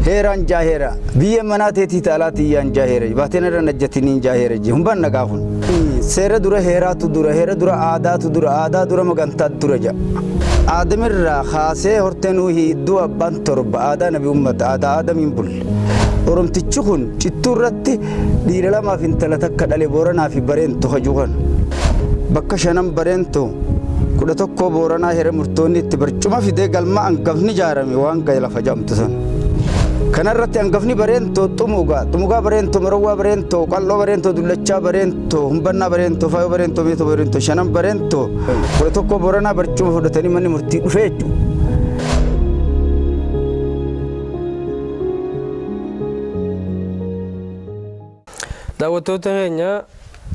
Heeraan jaaheera biyya manaa teetii taalaa tiyyaan jaaheera baateen irra najjatiniin jaaheera jee humbaan nagaa kun. Seera dura heeraatu dura, heera dura aadaatu dura, aadaa dura magantaa dura ja'a. Aadamirraa kaasee hortee nuuhii iddoo abbaan torba aadaa nabi ummata aadaa aadamiin bulle. Oromtichi kun cittuu irratti dhiira lamaaf intala takka dhale Booranaa fi Bareentu hajuu kana. Bakka shanan Bareentu 11 Booranaa heera murtoonni itti barcuma fidee galma angafni ijaarame waan ga'e lafa jedhamtu sana. Kanarratti angafni Bareentoo Xumugaa, Xumugaa Bareentoo, Marowwaa Bareentoo, Qal'oo Bareentoo, Dullachaa Bareentoo, Humbannaa Bareentoo, Faayoo Bareentoo, Meetoo Bareentoo, shanan Bareentoo 11 Booranaa barcuma fudhatanii manni murtii dhufee jechuudha. Daawwattoota keenya,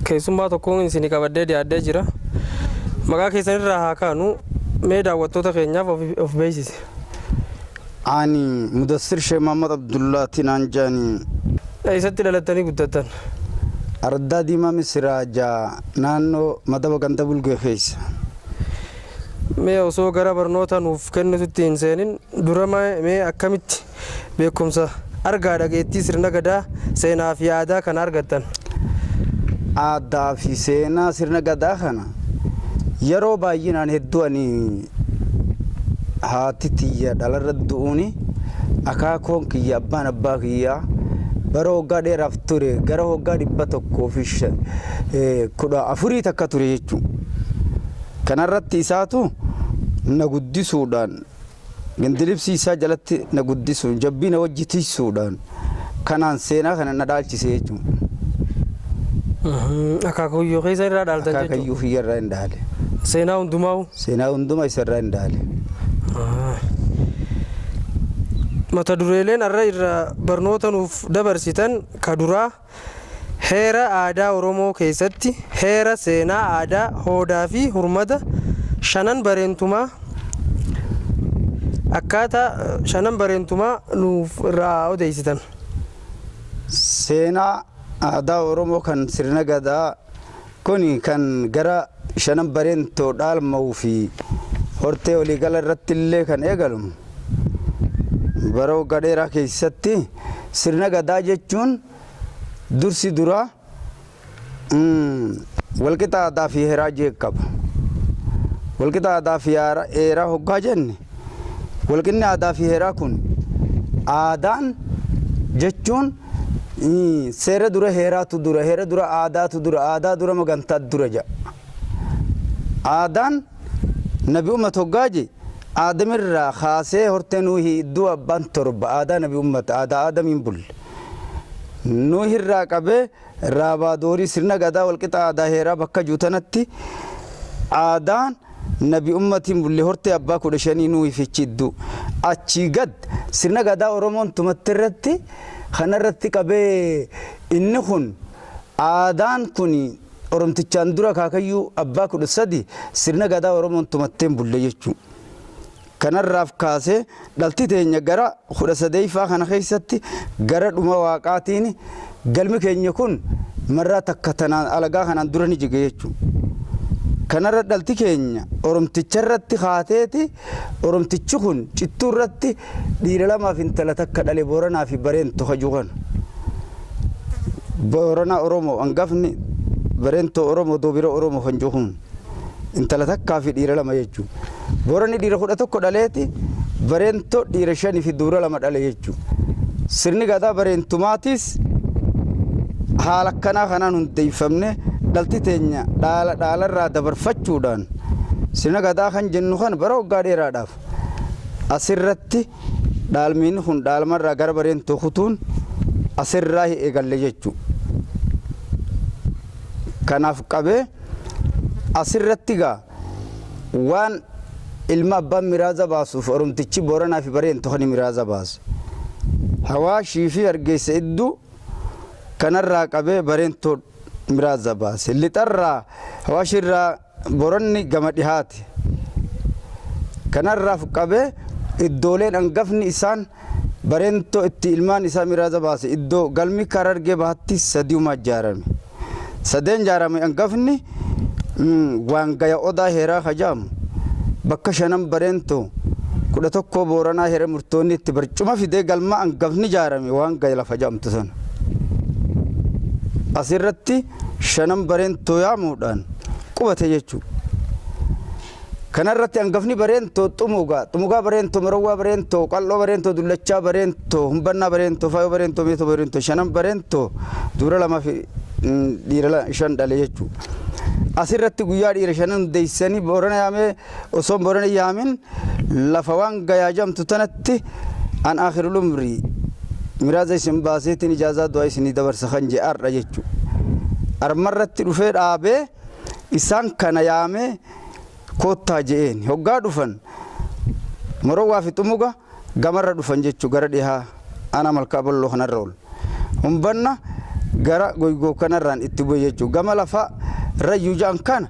keessummaa tokkoon isinii qabadhee dhiyaadhee jira. Maqaa keessan irraa haa kaanu, mee daawwattoota keenyaaf of beeksisi. Ani Mudassir Sheekh Muhammad Abdullaati naan jedhani. Eessatti dhalattanii guddattan? Ardaa Diimaa Misiraajaa, naannoo Madaba ganda Bulgee keessa. Mee osoo gara barnoota nuuf kennitutti hin seenin dura mee akkamitti beekumsa argaa dhageettii sirna Gadaa, seenaa fi aadaa kana argattan? Aadaa fi seenaa sirna Gadaa kana yeroo baay'inaan hedduu ani haati tiyya dhalarra du'uuni, akaakoon kiyya abbaan abbaa kiyyaa bara waggaa dheeraaf ture, gara waggaa 114 takka ture jechuudha. Kanarratti isaatu na guddisuudhaan, gindilibsii isaa jalatti na guddisuun, jabbii na wajji tiksuudhaan kanaan seenaa kana na dhaalchise jechuudha. Akaakayyuu keessa irraa dhaaltan jechuudha. Akaakayyuu kiyya irraa hin dhaale. Seenaa hundumaa'u. Seenaa hundumaa isa irraa hin dhaale. Mata dureeleen har'a irra barnoota nuuf dabarsitan ka duraa, heera aadaa Oromoo keessatti heera, seenaa, aadaa, hoodaa fi hurmata shanan Bareentumaa, akkaataa shanan Bareentumaa nuuf irraa odeessitan. Seenaa aadaa Oromoo kan sirna Gadaa kun kan gara shanan Bareentoo dhaalma'uu fi hortee waliigala irratti illee kan eegalu bara waggaa dheeraa keessatti, sirna Gadaa jechuun dursi duraa walqixa aadaa fi heeraa jee qaba. Walqixa aadaa fi heeraa hoggaa jenne, walqinni aadaa fi heeraa kun, aadaan jechuun seera dura heeraatu dura, heera dura aadaatu dura, aadaa dura magantaa dura jedha. Aadaan nabi ummat hoggaa je, aadamirraa kaasee hortee nuuhii iddoo abbaan torba aadaa nabi ummata aadaa aadamiin bulle. Nuuhirraa qabee raabaa doorii sirna Gadaa walqixa aadaa heeraa bakka juutanatti aadaan nabi ummatiin bulle hortee abbaa 15 nuuhi fichi idduu. Achii gad sirna Gadaa Oromoon tumatte irratti kanarratti qabee inni kun aadaan kun Oromtichaan dura akaakayyuu abbaa 13 sirna Gadaa Oromoon tumatteen bulle jechuudha. Kanarraaf kaasee dhalti teenya gara 13ffaa kana keessatti gara dhuma waaqaatiin galmi keenya kun marraa takka tanaan alagaa kanaan dura ni jige jechuudha. Kanarra dhalti keenya Oromticha irratti kaateeti, Oromtichi kun cittuu irratti dhiira lamaaf intala takka dhale, Booranaa fi Bareentu hajuu kana. Booranaa Oromoo hangafni, Bareentoo Oromoo, Doobira Oromoo kan jiru kun intala takkaa fi dhiira lama jechuudha. Booranni dhiira 11 dhaleeti, Bareentoo dhiira shanii fi dubra lama dhale jechuudha. Sirni Gadaa Bareentumaatis haala akkanaa kanaan hundeeffamne, dhalti teenya dhaala dhaalarraa dabarfachuudhaan sirna Gadaa kan jennu kan bara waggaa dheeraadhaaf asirratti dhaalmiin kun dhaalmarraa gara Bareentoo kutuun asirraa eegalle jechuudha. Kanaaf qabee asirratti gaa waan ilma abbaan miraaza baasuuf Oromtichi Booranaa fi Bareentu kan miraaza baasu. Hawaashii fi Hargeysa idduu kanarraa qabee Bareentoo miraaza baase. Lixarraa Hawaashirraa Boranni gama dhihaate. Kanarraaf qabee iddooleen hangafni isaan Bareentoo itti ilmaan isaa miraaza baase iddoo galmi Harargee Bahaatti sadiuma ijaarame. Sadeen ijaarame, hangafni waan gaya odaa heeraa kajaamu bakka shanan Bareentoo 11 Booranaa heera murtoonni itti barcuma fidee galma hangafni ijaarame waan ga'e lafa jedhamtu sana. Asirratti shanan Bareentoo yaamuudhaan qubate jechuudha. Kanarratti hangafni Bareentoo Xumugaa, Xumugaa Bareentoo, Marowwaa Bareentoo, Qal'oo Bareentoo, Dullachaa Bareentoo, Humbannaa Bareentoo, Faayoo Bareentoo, Meetoo Bareentoo, shanan Bareentoo dubara lamaa fi dhiira shan dhale jechuudha. Asirratti guyyaa dhiira shanan hundeessanii Boorana yaamee osoo Boorana yaamin lafa waan gayaa jedhamtu tanatti an aakhirul umrii miraaza isin baaseetiin ijaazaa du'aa isinii dabarsa kan jedhe har'a jechuudha. Armarratti dhufee dhaabee isaan kana yaamee koottaa je'een hoggaa dhufan Morowwaa fi Xumuga gamarra dhufan jechuudha gara dhihaa ana malkaa balloo kanarra ol. Humbanna gara goygoo kanarraan itti bu'e jechuudha. Gama lafa rayyuu ja'an kana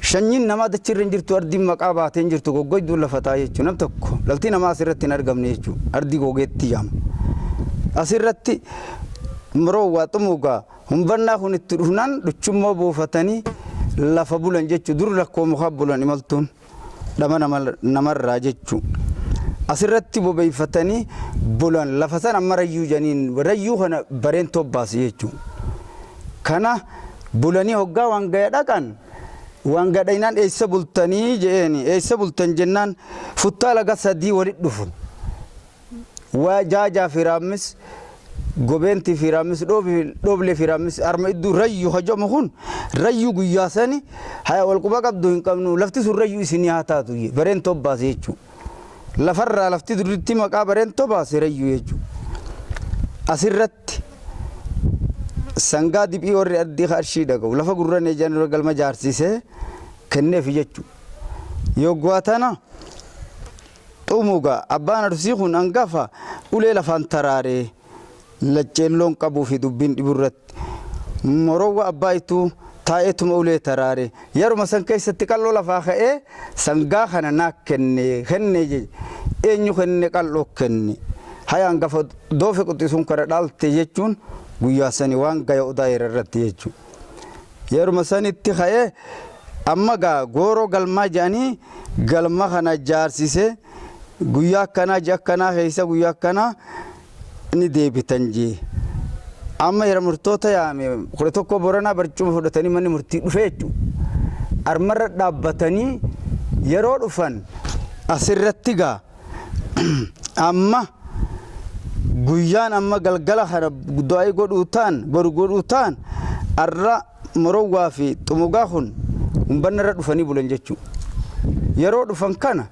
shanyiin namaa dachirra hin jirtu, ardiin maqaa baatee hin jirtu, goggoyduun lafa ta'a jechuudha. Nam tokko laltii namaa asirratti hin argamne jechuudha. Ardii gogeetti jaama. Asirratti Morowwaa, Xumugaa, Humbannaa kun itti dhufnaan dhuchummoo buufatanii lafa bulan jechuudha. Dur lakkoo mukaa bulan imaltuun dhama namarraa jechuudha. Asirratti bobeeffatanii bulan lafa sana amma rayyuu janiin rayyuu kana Bareentoo baase jechuudha. Kana bulanii hoggaa waan gaya dhaqan waan gadhainaan eessa bultanii je'eeni eessa bultan jennaan futtaa laga sadii walit dhufu. Waa jaajaa fi raammis, gobeentii fi raammis, dhooblee fi raammis arma idduu rayyu hajamu kun rayyu guyyaa sani haya wal quba qabdu hin qabnu, lafti sun rayyu isinii haa taatu Bareentoo baase jechuudha. Lafarraa lafti duritti maqaa Bareentoo baase rayyu jechuudha. Asirratti sangaa diphii warri addii qarshii dhaga'u lafa gurran ejaan dura galma jaarsisee kenneef jechuudha. Yoggaa tana Xumuga abbaan Arsii kun hangafa ulee lafaan taraaree lacceelloon qabuu fi dubbiin dhiburratti Morowwa abbaa ituu taa'eetuma ulee taraare yeruma san keessatti qal'oo lafaa ka'ee sangaa kana naa kenne kenne jedhe eenyu kenne qal'oo kenne haya hangafa doofe quxisuun kana dhaalte jechuun guyyaa sani waan gaya odaa irratti jechuudha. Yeruma sanitti ka'ee amma gaa gooroo galmaa jedhanii galma kana jaarsise guyyaa akkanaa ji'a akkanaa keessa guyyaa akkanaa ni deebitan jee. Amma hira murtoota yaame 11 Boranaa barcuma fudhatanii manni murtii dhufe jechuudha. Armarra dhaabbatanii yeroo dhufan asirratti gaa amma guyyaan amma galgala kana du'aa godhuu ta'an boru godhuu ta'an arra Morowwaa fi Xumugaa kun humbanna irra dhufanii bulan jechuudha. Yeroo dhufan kana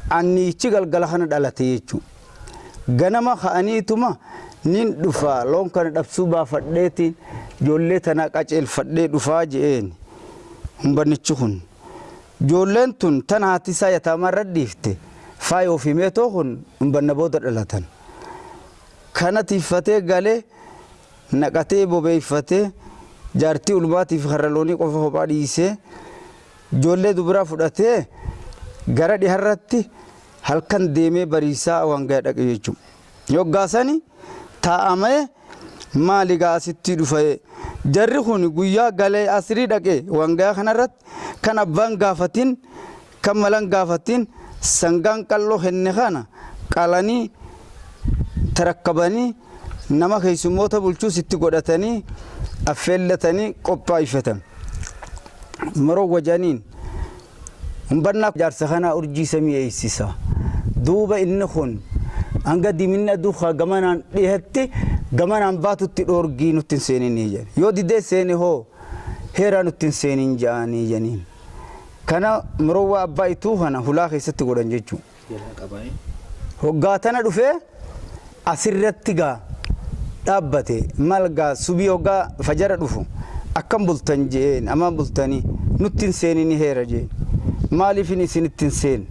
anniichi galgala kana dhalate jechuudha. Ganama ka'aniituma nin dhufa loon kana dhabsuu baafadheetiin ijoollee tanaa qaceelfadhee dhufaa je'een humbannichi kun. Ijoolleen tun tan haati isaa yataamaa irra dhiifte faayoo fi meetoo kun humbanna booda dhalatan. Kana tiiffatee galee naqatee bobeeffatee jaartii ulmaatii fi karra loonii qofa kophaa dhiisee ijoollee dubaraa fudhatee gara dhiharratti halkan deemee bariisaa waan gaya dhaqe jechuudha. Yoggaasani taa'amee maali gaa asitti dhufe jarri kun guyyaa galee asrii dhaqe waan gaya kanarratti kan abbaan gaafatin kan malan gaafatin sangaan qalloo kenne kana qalanii tarakkabanii nama keessummoota bulchuus itti godhatanii affeellatanii qophaa'ifatan. Maroo wajaniin humbannaa jaarsa kanaa urjii samii eeysisa. Duuba inni kun hanga diminni aduu gamanaan dhihetti gamanaan baatutti dhoorgii nutti hin seeninii jedhan. Yoo didee seene hoo heeraa nutti hin seenin jedhanii janiin. Kana Morowwaa abbaa ituu kana hulaa keessatti godhan jechuudha. Hoggaa tana dhufee asirratti gaa dhaabbate mal gaa subii hoggaa fajara dhufu akkam bultan je'een amma bultanii nutti hin seeninii heera jeen. Maaliifin isinitti hin seen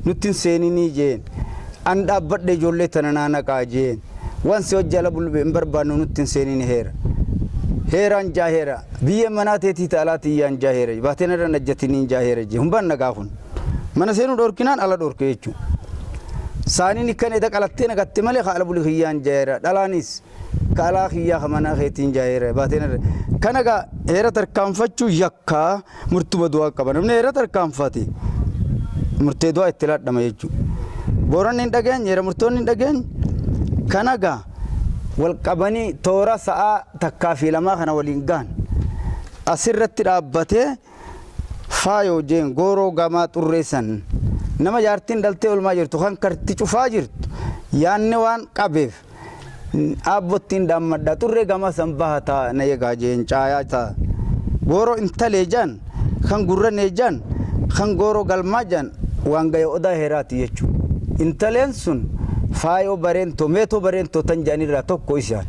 nutti hin seeninii jeen. An dhaabbadhe ijoollee tana naa naqaa jeen. Waan si hojii ala bulbe hin barbaannu nutti hin seeninii heera. Heeraan jaa heera biyyeen manaa teetii ta'alaa tiyyaan jaa heera baateen irra najjatiniin jaa heera jee humbaan nagaa kun. Mana seenuu dhorkinaan ala dhorke jechuudha. Saaniin ikkan eda qalattee naqatte malee ka ala buli kiyyaan jaa heera dhalaanis ka alaa kiyyaa ka manaa keetiin jaa heera baateen irra. Kana gaa heera tarkaanfachuu yakkaa murtuma du'aa qaba namni heera tarkaanfate. Murtee du'aa itti laadhama jechuudha. Booranni hin dhageenye, heera murtoonni hin dhageenye. Kana gaa wal qabanii toora sa'aa takkaa fi lamaa kana waliin gahan. Asirratti dhaabbatee faayoo jeen gooroo gamaa xurreessan nama jaartiin dhaltee olmaa jirtu kan karti cufaa jirtu yaanni waan qabeef aabbottiin dhaammadha xurree gamaa san baha taa na eegaa jeen caayaa taa. Gooroo intalee jaan kan gurranee jaan kan gooroo galmaa jaan waan gaya odaa heeraati jechuudha. Intaleen sun faayoo bareentoo meetoo bareentoo tan jaanirraa tokko isaan.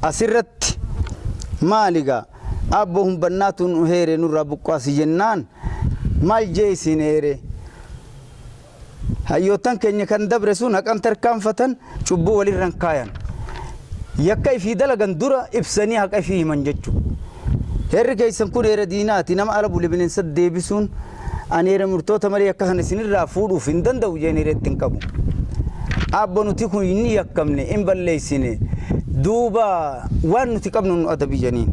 Asirratti maaligaa aabboo humbannaatu nu heere nurraa buqqaasi jennaan maal jee isin heere. Hayyootan keenya kan dabre sun haqan tarkaanfatan cubbuu walirran kaayan. Yakka ifii dalagan dura ibsanii haqa ifii himan jechuudha. Heerri keessan kun heera diinaati nama ala bule bineensa deebisuun ani heera murtoota malee yakka kana isinirraa fuudhuuf hin danda'u jeen heereetti hin qabu. Abbo nuti kun hin yakkamne hin balleessine duuba waan nuti qabnu nu adabi jeniin.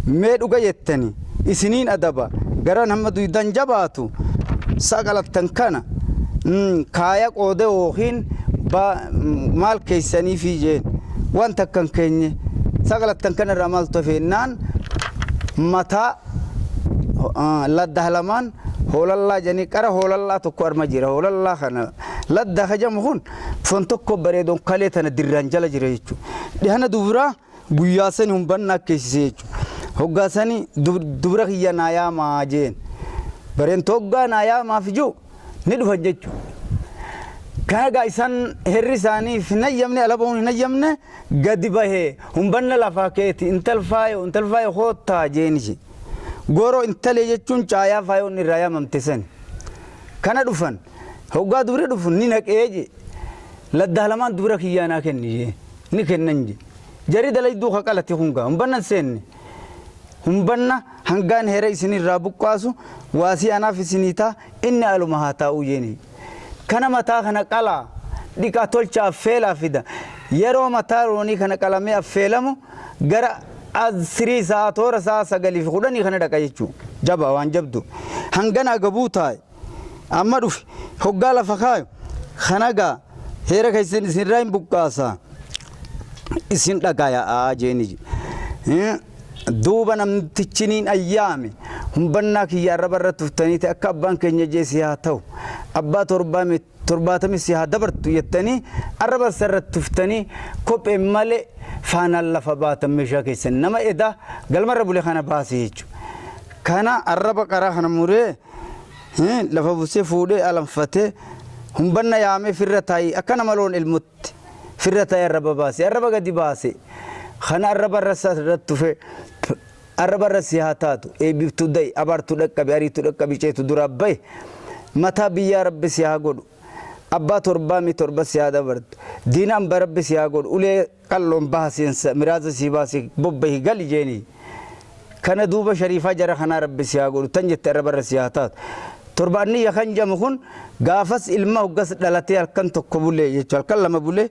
Mee dhuga jettani isiniin adaba garan hamma duydan jabaatu saqalattan kana kaaya qoode yookiin maal keessanii fi jeen waan takkan keenye saqalattan kanarraa maaltu hafeennaan mataa ladda lamaan hoolallaa jedhanii qara hoolallaa tokko arma jira hoolallaa kana ladda kajamu kun foon tokko bareedoon kalee tana dirraan jala jira jechuudha. Dhihana duburaa guyyaa sani humbannaa keessiise jechuudha. Hoggaa sani dubra kiyya naa yaamaa jeen bareentoo hoggaa naa yaamaaf jiru ni dhufan jechuudha. Kana gaa isaan herri isaaniif hin hayyamne ala bahuun hin hayyamne gadi bahee humbanna lafaa keeti intal faayo intal faayo koottaa jeenisi. Gooroo intalee jechuun caayaa faayoon irraa yaamamte sani. Kana dhufan hoggaa dubri dhufu ni naqee je laddaa lamaan dubra kiyyaa naa kenni jee ni kennan je. Jarri dalayduu ka qalate kun gaa humbanna seenne. Humbanna hangaan heera isinirraa buqqaasu waasii anaaf isinii ta'a inni aluma haa taa'uu jeeni. Kana mataa kana qalaa dhiqaa tolcha affeelaa fida. Yeroo mataa loonii kana qalamee affeelamu gara asirii sa'a toora sa'a 9:10 kana dhaqa jechuudha. Jabaa waan jabdu. Hangana agabuu taa'e. Amma dhufe hoggaa lafa kaayu kana gaa heera keessan isinirraa hin buqqaasa. Isin dhagayaa jeeni. Duuba namtichiniin ayyaame humbannaa kiyya arraba irratti tuftanii ta'e akka abbaan keenya jee si haa ta'u abbaa torbaatami si haa dabartu jettanii arraba irratti tuftanii kophee malee faanaan lafa baatan meeshaa keessan nama edaa galmarra bule kana baase jechuudha. Kana arraba qaraa kana muree lafa busee fuudhee alanfatee humbanna yaamee firra taa'ee akka nama loon ilmutti firra taa'ee arraba baase arraba gadi baase. Kana arraba irratti tufe arraba irra si haa taatu eebbiftuu da'i abaartuu dhaqqabi ariituu dhaqqabi ceetu duraa bahe mataa biyyaa rabbi si haa godhu abbaa torbaami torba si haa dabartu diina hamba rabbi si haa godhu ulee qalloon baha seensa miraaza si baase bobbahi gali jeeni. Kana duuba shariifaa jara kanaa rabbi si haa godhu tan jette arraba irra si haa taatu. Torbaanniyya kan jedhamu kun gaafas ilma hoggas dhalatee halkan tokko bulee jechuudha halkan lama bulee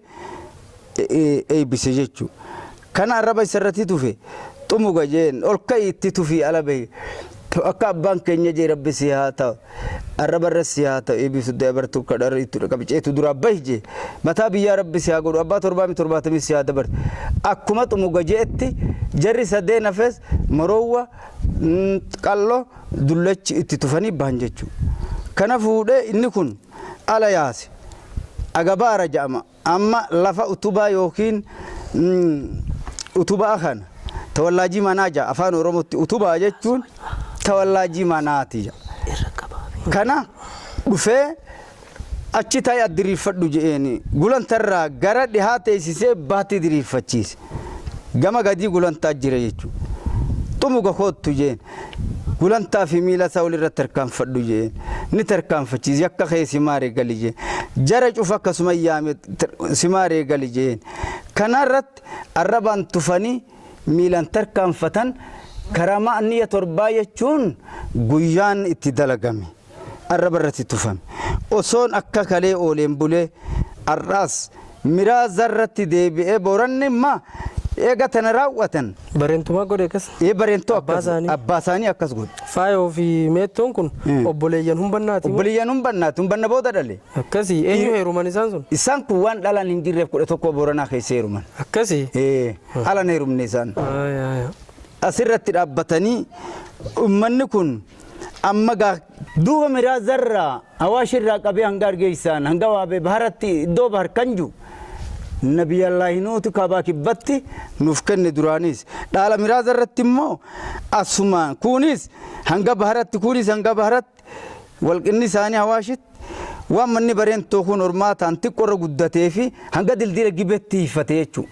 eebbise jechuudha. Kana arraba isarratti tufe xumuga jeen ol ka'i itti tufii ala bahi akka abbaan keenya jee rabbi si haa ta'u arraba irra si haa ta'u eebbisu dabartu kadhara itti qabiceetu duraa bahi jee mataa biyyaa rabbi si haa godhu abbaa torbaami torbaatamii si haa dabartu akkuma xumuga jeetti jarri sadeen hafes moroowwa qalloo dullachi itti tufanii bahan jechuudha. Kana fuudhee inni kun ala yaase agabaara jedhama amma lafa utubaa yookiin utubaa kana tawallaajii manaa jedha afaan oromootti utubaa jechuun tawallaajii manaati. Kana dhufee achi taa'ee addiriirfadhu je'eeni gulantarraa gara dhihaa teessisee baatti diriirfachiise gama gadii gulantaa jira jechuudha. Xumuga koottu jeen gulantaa fi miila isaa walirra tarkaanfadhu jeen ni tarkaanfachiise akka kee simaaree gali jeen jara cufa akkasuma yaame simaaree gali jeen kanarratti arrabaan tufanii miilaan tarkaanfatan karamaa anniya torbaa jechuun guyyaan itti dalagame arraba irratti tufame osoon akka kalee ooleen bulee arraas miraaza irratti deebi'ee booranni imma Eega tana raawwatan. Bareentumaa godhe akkas. Ee, bareentoo Abbaa akkas isaanii. Abbaa isaanii akkas godhe. Faayoo fi meettoon kun obboleeyyan humbannaati moo? Obboleeyyan humbannaati, humbanna booda dhale. Akkasii eenyu heeruman isaan sun? Isaan kun waan dhalaan hin jirreef 11 Booranaa keessa heeruman. Akkasii. Ee, alan heerumne isaan. Aayaa. Asirratti dhaabbatanii uummanni kun amma gaa duuba miraazarraa Awaashirraa qabee hanga Hargeessaan hanga Waabee baharatti iddoo bahar kan jiru Nabiyyallaahi Nuutu kaabaa kibbatti nuuf kenne. Duraanis dhaala miraazarratti immoo asuma kunis hanga baharatti, kunis hanga baharatti walqinni isaanii Hawaashitti waan manni bareentoo kun hormaataan xiqqoorra guddatee fi hanga dildila Gibeetti hiiffate jechuudha.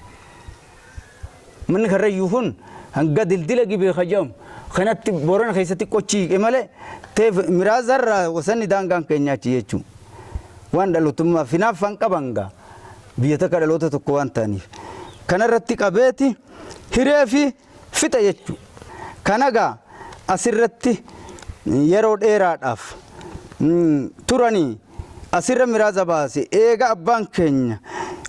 Manni Karrayyuu kun hanga dildila Gibee kajamu kanatti Boorana keessatti qochii hiiqe malee teef miraazarraa wasanni daangaan keenya achi jechuudha. Waan dhalootummaa finaaffaan qaban gaa biyya takka dhaloota tokko waan ta'aniif. Kanarratti qabeeti hiree fi fixa jechuudha. Kana gaa asirratti yeroo dheeraadhaaf turanii asirra miraaza baase. Eega abbaan keenya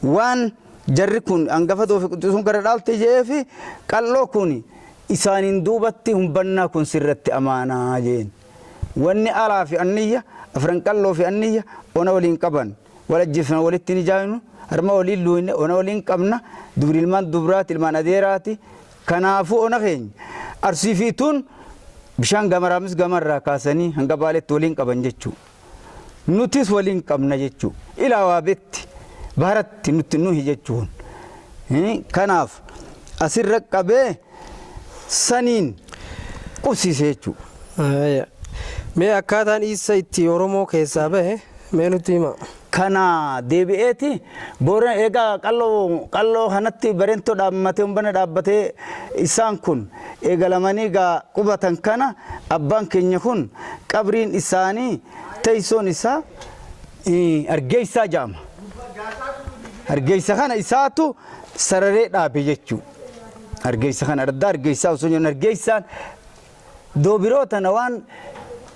waan jarri kun hangafa doofi quxisuun gara dhaalte jee fi qal'oo kun isaaniin duubatti humbannaa kun sirratti amaanaa jeen. Wanni alaa fi anniyya afran qalloo fi anniyya ona waliin qaban wal ajjeefna, walitti ni jaayinu, harma waliin luuyne, ona waliin qabna, dubri ilmaan dubraati, ilmaan adeeraati. Kanaafuu ona keenya Arsii fi Ituun bishaan gamaraamis gamarraa kaasanii hanga Baaleetti waliin qaban jechuudha. Nutis waliin qabna jechuudha. Ilaa Waabetti baharatti nutti nuhi jechuun. Kanaaf asirra qabee saniin qubsiise jechuudha. Mee akkaataan isa itti Oromoo keessaa bahe mee nutti hima. Kana deebi'eeti Boorana eegaa qalloo qalloo kanatti bareentoo dhaabbatee humbana dhaabbatee isaan kun eegalamanii gaa qubatan. Kana abbaan keenya kun qabriin isaanii teessoon isaa Hargeysaa jedhama. Hargeysa kana isaatu sararee dhaabe jechuudha. Hargeysa kana ardaa Hargeysaa osoo jennu Hargeysaan doobiroo tana waan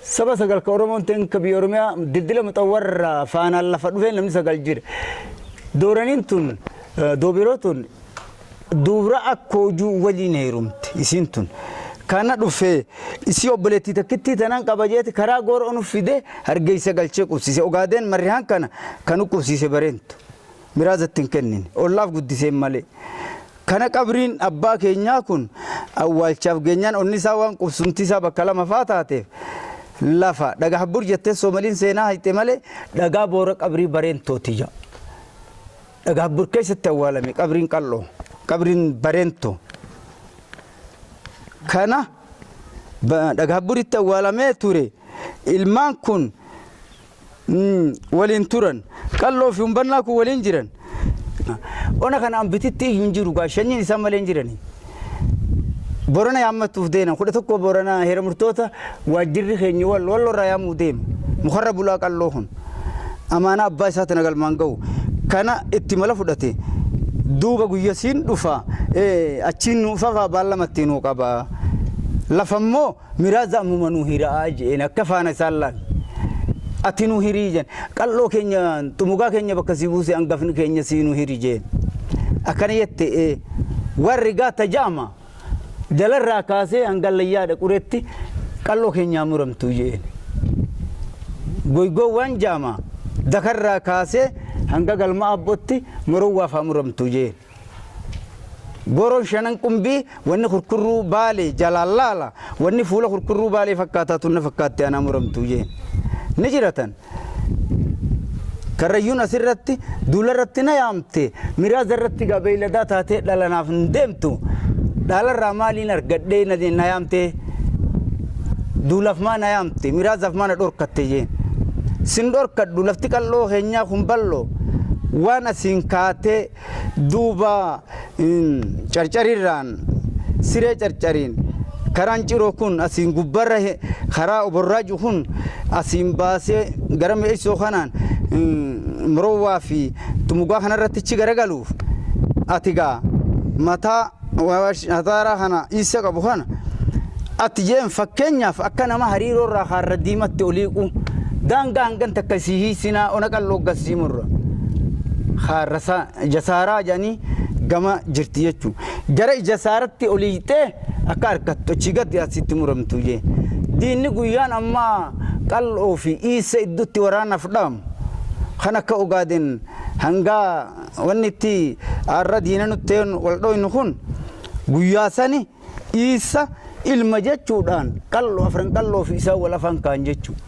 saba sagal ka Oromoon ta'in ka biyya Oromiyaa dildila muxawwarraa faanaan lafa dhufee namni sagal jira. Dooraniin tun doobiroo tun dubra akkoojuu waliin heerumte isiin tun. Kana dhufee isii obboleettii takkittii tanaan qaba jeeti karaa goora onu fide Hargeysa galchee qubsiise. Ogaadeen marrihaan kana kan qubsiise bareentu. Miraazatti hin kennine. Ollaaf guddiseen malee. Kana qabriin abbaa keenyaa kun awwaalchaaf geenyaan onni isaa waan qubsumti isaa bakka lama faa taateef lafa dhagaa habbur jettee Soomaliin seenaa hayxe malee dhagaa boora qabrii bareentooti jedha. Dhagaa habbur keessatti awwaalame qabriin qal'oo, qabriin bareentoo. Kana dhagaa habburitti awwaalamee ture. Ilmaan kun waliin turan, qalloo fi humbannaa kun waliin jiran. Ona kana ambititti iyyuu hin jiru gaa shanyiin isaan malee hin jirani. Borana yaammattuuf deeman 11 Borana heera murtoota waajjirri keenya wal wallorraa yaamuu deema. Mukarra bulaa qalloo kun amaanaa abbaa isaa tana galmaan ga'u. Kana itti mala fudhate duuba guyyasiin dhufa achiin nuu fafaa baallamatti nuu qaba. Lafa immoo miraaza ammuma nuu hira'aa jeen akka faana isaan laal. Ati nuu hirii jeen, qal'oo keenya xumugaa keenya bakka si buuse hangafni keenya si nuu hiri jeen. Akkana jette warri gaata ja'ama jalarraa kaasee hanga layyaadha quretti qal'oo keenyaa muramtu jeen. Goygoowwan ja'ama dakarraa kaasee hanga galma abbootti morowwaaf haa muramtu jeen. Goroon shanan qumbii wanni kurkurruu Baalee jalaan laala wanni fuula kurkurruu Baalee fakkaataa tunna fakkaatte anaa muramtu jeen. Ni jiratan. Karrayyuun asirratti duularratti na yaamte, miraaza irratti gaa beeyladaa taatee dhalanaaf hin deemtu. Dhaalarraa maaliin argadhee na yaamte, duulaaf maa na yaamte, miraazaaf maa na dhorkatte jeen. Sin dhorkadhu, lafti qal'oo keenyaa kun bal'oo waan asiin kaatee duuba carcarirraan siree carcariin karaan ciroo kun asiin gubbarra karaa oborraaju kun asiin baasee gara mi'eessoo kanaan morowwaa fi xumugaa kanarratti achi garagaluuf ati gaa mataa hataaraa kana isa qabu kana ati jeen. Fakkeenyaaf akka nama hariiroo irraa kaarra diimatti oliiqu daangaa hangan takka sii hiisinaa ona qalloo gassii murra kaarra jasaaraa jedhanii Gama jirti jechuudha. Gara ija saaratti oliixee akka harkattu achii gadi asitti muramtu jee. Diinni guyyaan ammaa qal'oo fi iisa idduutti waraanaaf dhaamu. Kan akka Ogaadeen hangaa wanni itti har'a diina nutti wal dhoynu kun guyyaa sani iisa ilma jechuudhaan qal'oo afran qal'oo fi isaan wal afaan kaan jechuudha.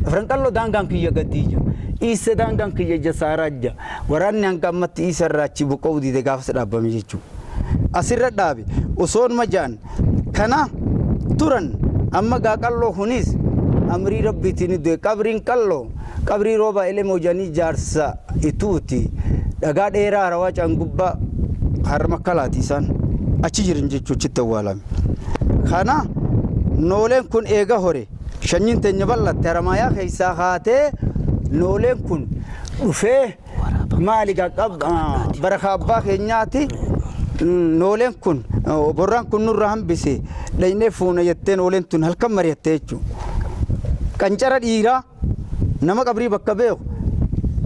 Afran qal'oo daangaan kiyya gaddii jiru. Iisa daangaan kiyya ija saaraa jira. Waraanni hanga ammatti iisa irraa achi buqqa'uu dide gaafas dhaabbame jechuudha. Asirra dhaabe osoonuma ja'an kana turan amma gaa qalloo kunis amrii rabbiitiin du'e. Qabriin qalloo qabrii rooba elemoo jedhanii jaarsa ituuti dhagaa dheeraa harawaa caangubbaa harma kalaati isaan achi jiran jechuudha achitti awwaalame. Kana nooleen kun eega hore shanyiin teenya bal'atte Haramaayaa keessaa haatee nooleen kun dhufee maali baraka abbaa keenyaati. Nooleen kun borraan kun nurra hambise dhaynee fuuna jettee nooleen tun halkan mari'atte jechuudha. Qancara dhiiraa nama qabrii bakka beeku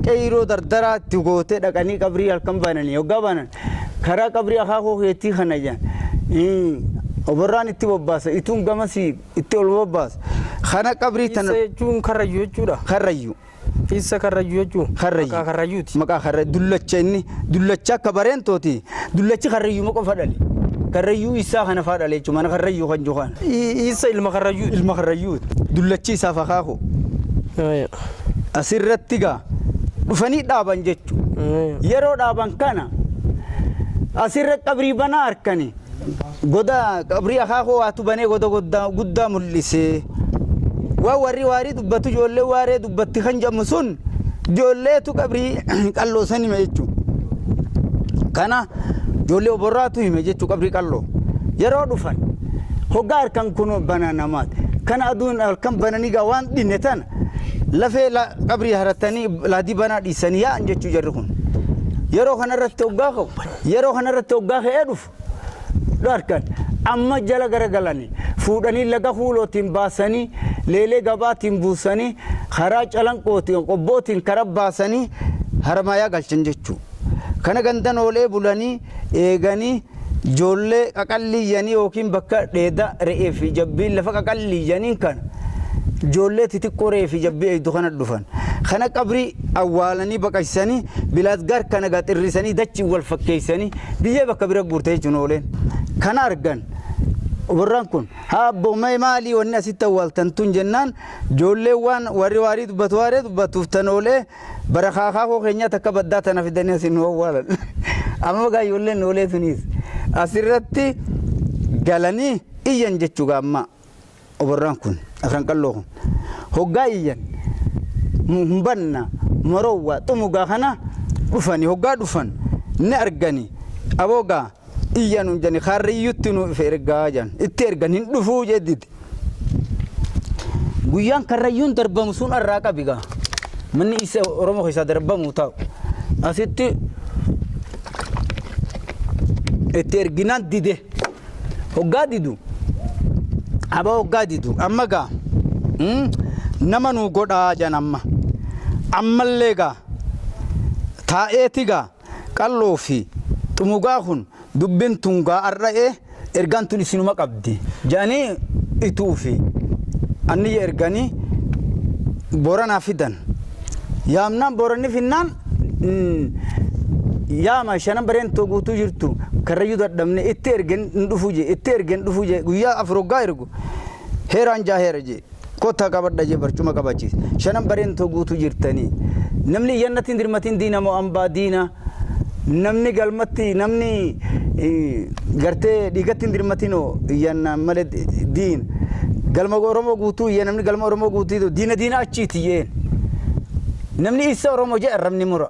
qeyroo dardaraa itti gootee dhaqanii qabrii halkan bananii hoggaa banan karaa qabrii akaakuu keetii kana jedhan oborraan itti bobbaasa ituun gamasii itti ol bobbaasa kana qabrii tana. Isa jechuun karrayyuu jechuudha. Karrayyuu. Isa karrayyuu jechuun. Karrayyuu. Maqaa karrayyuuti. Maqaa karrayyuu dullacha inni dullacha akka bareentooti dullachi karrayyuu qofa dhale karrayyuu isaa kana faa dhale jechuudha mana karrayyuu kan jiru kana. Isa ilma karrayyuuti. Ilma karrayyuuti dullachi isaaf akaakuu. Asirratti gaa dhufanii dhaaban jechuudha. Yeroo dhaaban kana asirra qabrii banaa harkani goda qabrii akaakuu waatu banee goda guddaa mul'isee waan warri waarii dubbatu ijoollee waaree dubbatti kan jedhamu sun ijoolleetu qabrii qalloo san hime jechuudha. Kana ijoollee oborraatu hime jechuudha qabrii qalloo. Yeroo dhufan hoggaa harkan kun banaa namaati. Kana aduun halkan bananii gaa waan dhinne tana lafee qabrii haratanii laadii banaa dhiisanii yaa'an jechuu jarri kun. Yeroo kanarratti hoggaa ka'u yeroo kanarratti hoggaa ka'ee dhufu harkan amma jala garagalanii fuudhanii laga huulootiin baasanii leelee gabaatiin buusanii karaa calanqootiin qobbootiin karaa baasanii Haramaayaa galchan jechuudha. Kana gandan oolee bulanii eeganii ijoollee qaqalliyyanii yookiin bakka dheeda re'ee fi jabbiin lafa qaqalliyyanii kana ijoollee xixiqqoo re'ee fi jabbii eegdu kana dhufan. Kana qabrii awwaalanii baqaqsanii bilaasgaar kana gaxirrisanii dachii wal fakkeessanii biyyee bakka bira guurtee jechuun ooleen. Kana argan warraan kun haa abboomee maalii wanni asitti awwaaltan tun jennaan ijoollee waan warri waarii dubbatu waaree dubbatuuf tan oolee bara kaakaakoo keenyaa takka baddaa tana fidanii asin nu awwaalan. Amma gaa ijoolleen oolee sunis asirratti galanii iyyan jechuu gaamma oborraan kun afran qalloo kun hoggaa iyyan humbanna morowwa xumugaa kana dhufani hoggaa dhufan ni argani aboogaa iyya nuun jani karriyyutti nu ife ergaa jan itti ergan hin dhufuu jedditi. Guyyaan karrayyuun darbamu sun irraa qabi gaa manni isa Oromoo keessaa darbamu ta'u asitti itti erginaan dide hoggaa didu aba hoggaa didu amma gaa nama nu godhaa jan amma ammallee gaa taa'eeti gaa qalloo fi xumugaa kun dubbin tun gaa arra'ee ergaan tun isinuma qabdi jedhanii ituu fi anniyya erganii Booranaa fidan yaamnaan Booranni finnaan yaama shanan bareentoo guutuu jirtu karrayyuu dadhabne itti ergen hin dhufu je itti ergen dhufu je guyyaa afur hoggaa ergu heeraan jaa heera je kottaa qabadha je barcuma qabachiise shanan bareentoo guutuu jirtanii namni iyyannatti hin dirmatin diina moo ambaa diina namni galmatti namni gartee dhiigatti hin dirmatinoo iyyannaan malee diina galma Oromoo guutuu iyya namni galma Oromoo guutuu diina diina achiiti jeen namni isa Oromoo jee arrabni mura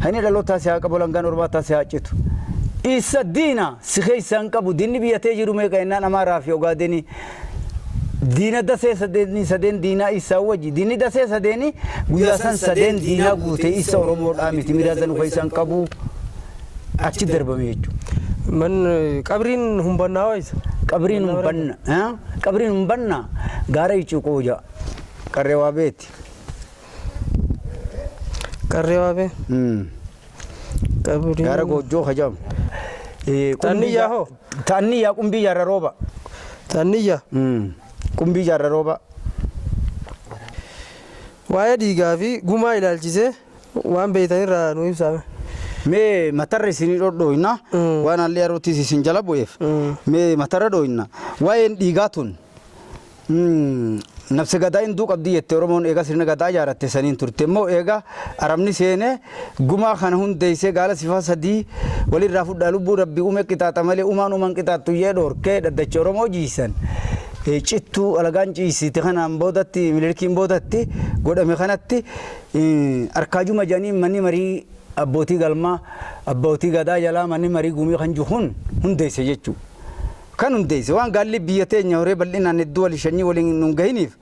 hani dhalootaa si haa qabu langaan Oromaataa si haa citu isa diina si keessa hin qabu diinni biyyatee jiru meeqa jennaan Amaaraa fi Ogaadenii diina dasee sadeenii sadeen diinaa isaa wajji diinni dasee sadeenii guyyaa san sadeen diinaa guute isa Oromoodhaa miti miidhaazan keessa hin qabu achi darbame jechuudha. Man qabriin humbannaa waayisa. Qabriin humbanna qabriin humbanna gaara icciqoo ja'a qarree waa beeti. Qarree waa bee. Qabriin. Gaara goojjoo kajamu. Tanniyyaa hoo? Tanniyyaa qumbii jaarra rooba. Tanniyyaa. Qumbii jaarra rooba. Waa'ee dhiigaa fi gumaa ilaalchisee waan beektanirraa nu ibsaa. Mee matarra isinii dhodhooyna waan haalli yerootis isin jala bu'eef mee matarra dhooyna waa'een dhiigaa tun nafsi gadaa hinduu qabdii jette Oromoon eega sirna gadaa ijaarratte saniin turte immoo eega arabni seenee gumaa kana hundeessee gaala sifa sadii walirraa fudhaa lubbuu rabbii uume qixaaxa malee uumaan uumaan qixaaxxu jee dhoorkee dhaddacha Oromoo jiisan. Cittuu alagaan ciisite kanaan boodatti Minilikiin boodatti godhame kanatti arkaajuma jedhanii manni marii abbootii galmaa abbootii gadaa jalaa manni marii gumii kan jiru kun hundeesse jechuudha. Kan hundeesse waan gaalli biyya teenya horee bal'inaan hedduu walii shanyii waliin nun gahiniif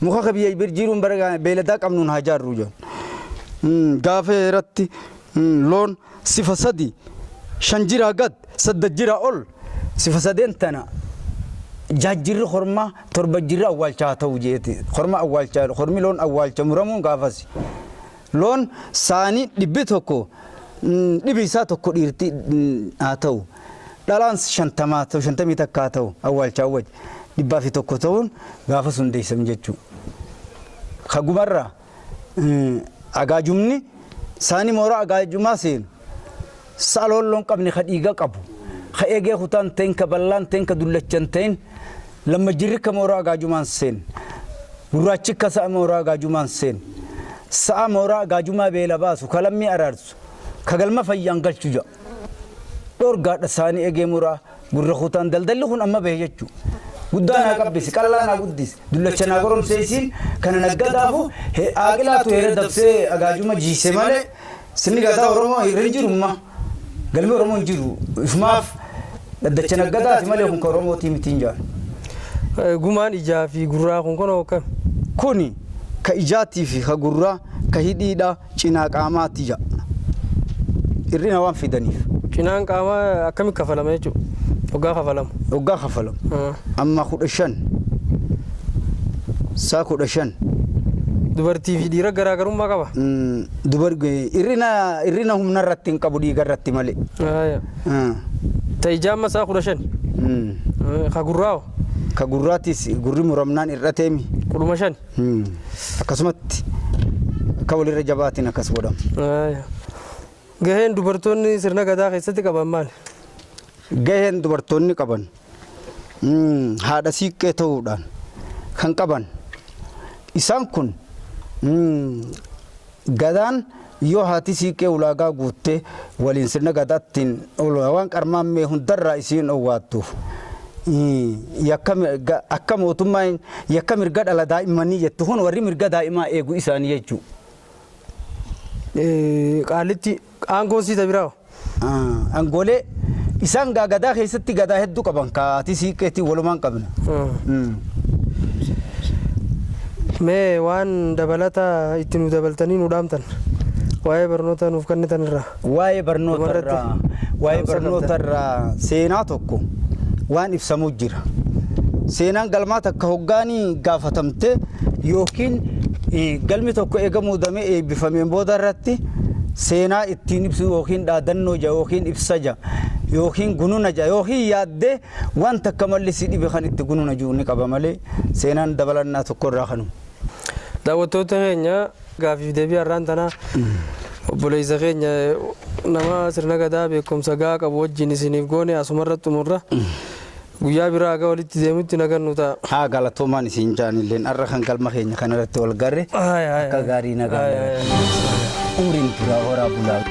muka ka biyya bir jiruun bara beeyladaa qabnuun haa jaarru jedhan. Gaafa heeratti loon sifa sadi shan jiraa gad sadda jiraa ol sifa sadeen tana jaajjirri hormaa torba jirri awwaalchaa haa ta'u jeeti. Horma awwaalchaa hormi loon awwaalcha muramuun gaafasi. Loon saanii 100 dhibi isaa tokko dhiirti haa ta'u. Dhalaan 50 ta'u 51 haa ta'u awwaalchaa wajji 101 ta'uun gaafas hundeessam jechuudha. Kagumarraa agaajumni saanii mooraa agaajumaa seenu sa'a loon loon qabne ka dhiiga qabu ka eegee kutaan ta'in ka bal'aan ta'in ka dullachan ta'in lamma jirri ka mooraa agaajumaan seen gurraachi ka sa'a mooraa agaajumaan seen sa'a mooraa agaajumaa beela baasu ka lammii araarsu ka galma fayyaan galchu ja'a. Dhoorgaadha saanii eegee muraa gurra kutaan daldalli kun amma bahe jechuudha. Guddaa naa qabbisi qal'aa naa guddisi dullacha naa goromseesiin kana naggadaafu aaqilaatu heera dabsee agaajuma jiise malee sirni gadaa Oromoo irra hin jirumma. Galmi Oromoo hin jiru ifumaaf dhaddacha naggadaati malee kun ka Oromootii miti hin jaan. Gumaan ijaa fi gurraa kun kunoo akkam? Kuni ka ijaatii fi ka gurraa ka hidhiidha cinaa qaamaati ja'a. Hir'ina waan fidaniif. Cinaan qaamaa akkamitti kafalama jechuudha? Hoggaa kafalamu. Hoggaa kafalamu. Amma 15 saa 15. Dubartii fi dhiira garaagarummaa qaba. Hir'ina humna irratti hin qabu dhiiga irratti malee. Ta ijaa amma saa 15. Ka gurraa hoo? Ka gurraatis gurri muramnaan hir'ateemi. 15. Akkasumatti akka walirra jabaatiin akkas godhama. Gaheen dubartoonni sirna gadaa keessatti qaban maali? Gaheen dubartoonni qaban haadha siiqqee ta'uudhaan kan qaban isaan kun gadaan yoo haati siiqqee ulaagaa guuttee waliin sirna gadaattiin waan qarmaammee hundarraa isiin owwaattuuf akka mootummaa yakka mirga dhala daa'immanii jettu kun warri mirga daa'imaa eegu isaanii jechuudha. Qaalitti aangoon siita biraa hoo? Aangoolee isaan gadaa keessatti gadaa hedduu qaban haati siiqqeetiin walumaan qabna. Mee waan dabalata itti nu dabaltanii nu dhaamtan waa'ee barnoota nuuf kennitan irraa. Waa'ee barnoota irraa waa'ee barnoota irraa seenaa tokko waan ibsamuu jira. Seenaan galmaa takka hoggaanii gaafatamte yookiin galmi tokko eega muudamee eebbifameen booda irratti seenaa ittiin ibsu yookiin dhaadannoo ja yookiin ibsa ja yookiin gununa ja yookiin yaaddee waan takka malli si dhibe kan itti gununa jiru ni qaba malee seenaan dabalannaa tokko irraa kanuma. Daawwattoota keenya gaafiif deebii har'aan tanaa obboleessa keenya nama sirna gadaa beekumsa gahaa qabu wajjin isiniif goone asumarratti xumurra. Guyyaa biraa haga walitti deemutti nagannu ta'a. Haa galatoomaan isin jaanilleen har'a kan galma keenya kanarratti wal garre akka gaarii nagaa umriin turaa horaa bulaa.